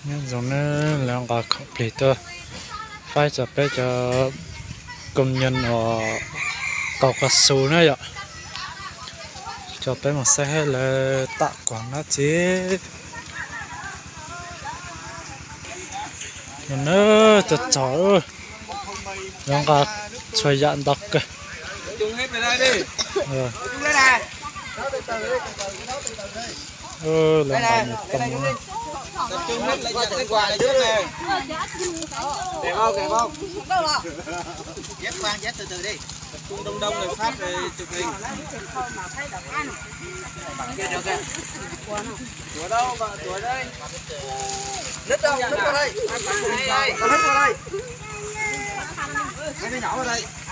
Nyob zoo nawb, lawv nqa khoom plig tuaj faib tso peb cov koom nyuj uas kaus kas xus na yom. Coj peb mus saib lawv tam kuam no txiv. Nawb, txog txog, lawv nqa txhua yam ntau kawg. Lawv nqa mus too.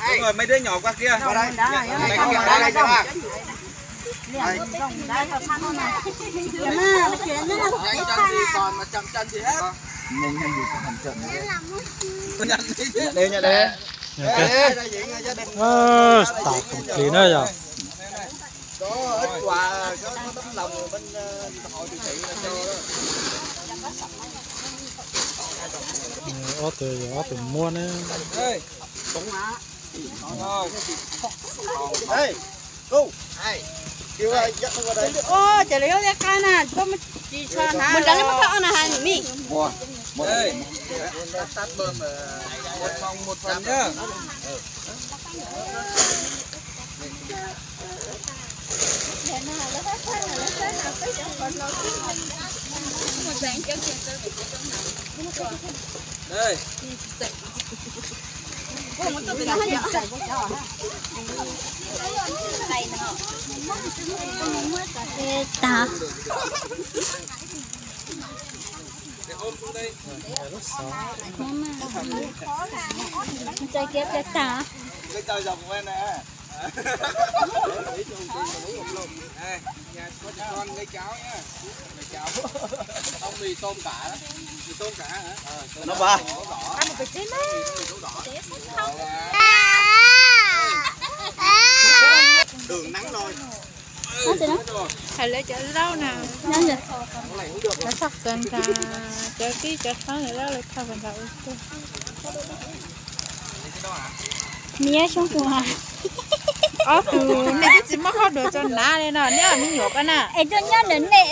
Đúng rồi, mấy đứa nhỏ qua kia. Qua đây. Qua đây, qua đây, qua đây. Đây, đây. Ơ, tau khoom plig na yog. Ob tug, ob tug muab na. Mus nrad li muab thaj ob na has mi. Tag. Txais kiag pliag tag. Nó ba. Đường nắng rồi. Hais lawv cov laus na, cov txog kawg ntag, cov tij cov thawj lawv laus lawv thawj kawg ntag. Niam xyoob tus, ob tug nej twb tsis muab qhov duav tso nav li no, neb me nyuam koj na. Es tuaj nyob ntawm nej,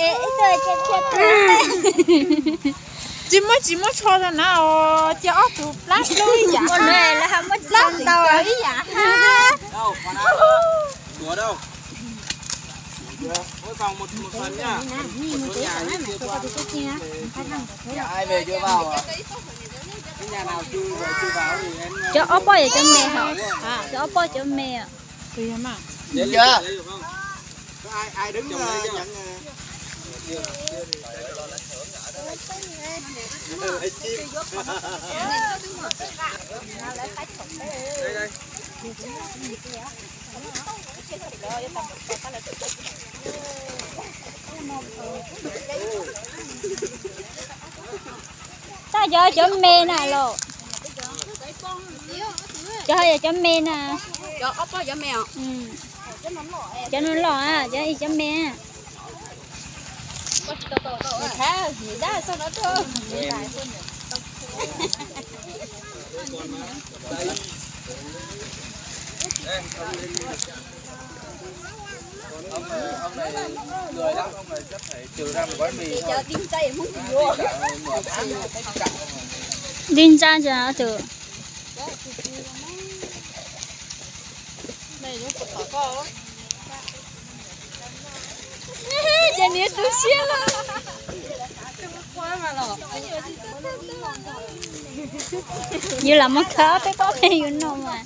tsis muab tsis muab tsho tso nav os, cia ob tug plab hlub ib yam, plab ntau ib yam. Cov ob poj yog cov me hos, cov ob poj cov me. Tab cov cov me na los? Cov yog cov me na. Cov no los, cov cov me. Dib ntsab ntsa tus. Ces niam tu siab lawm. Yus lam mus khawb peb pob pheej yus no mas.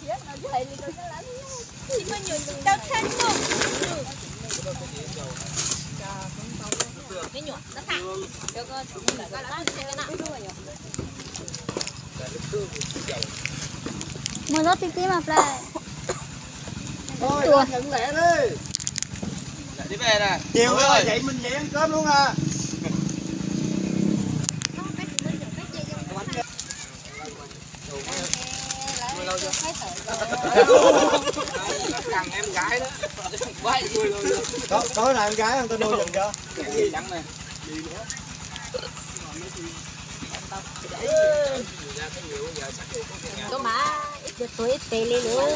Mus zaub tib tib mas plab. Có, có là em gái không? Tao nuôi giùm cho. Cái gì trắng này? Đi nữa. Tuaj mas ib tug tuag ib teg li lawm.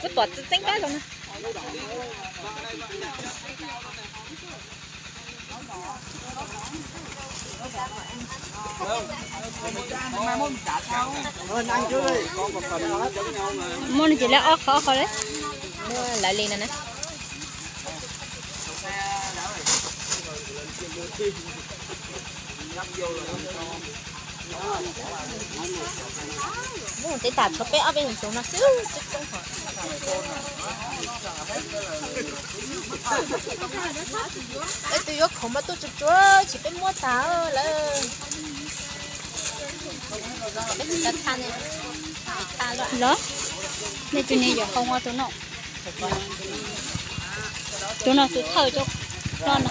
Twb pom txeeb txeeb kab zoo na. Muaj no ces lawv ob qho ob qho li. Muaj lawv li no na. Muaj tes tas tshuav peb ob peb tus no xwb. Peb tus yuav khoom mas tuaj tsuag tsuag tsis peb muab tas lawm. Peb tsis tau tha ne. Los, nej tus niag yuav hau ua tus no. Tus no tus thawj cov no.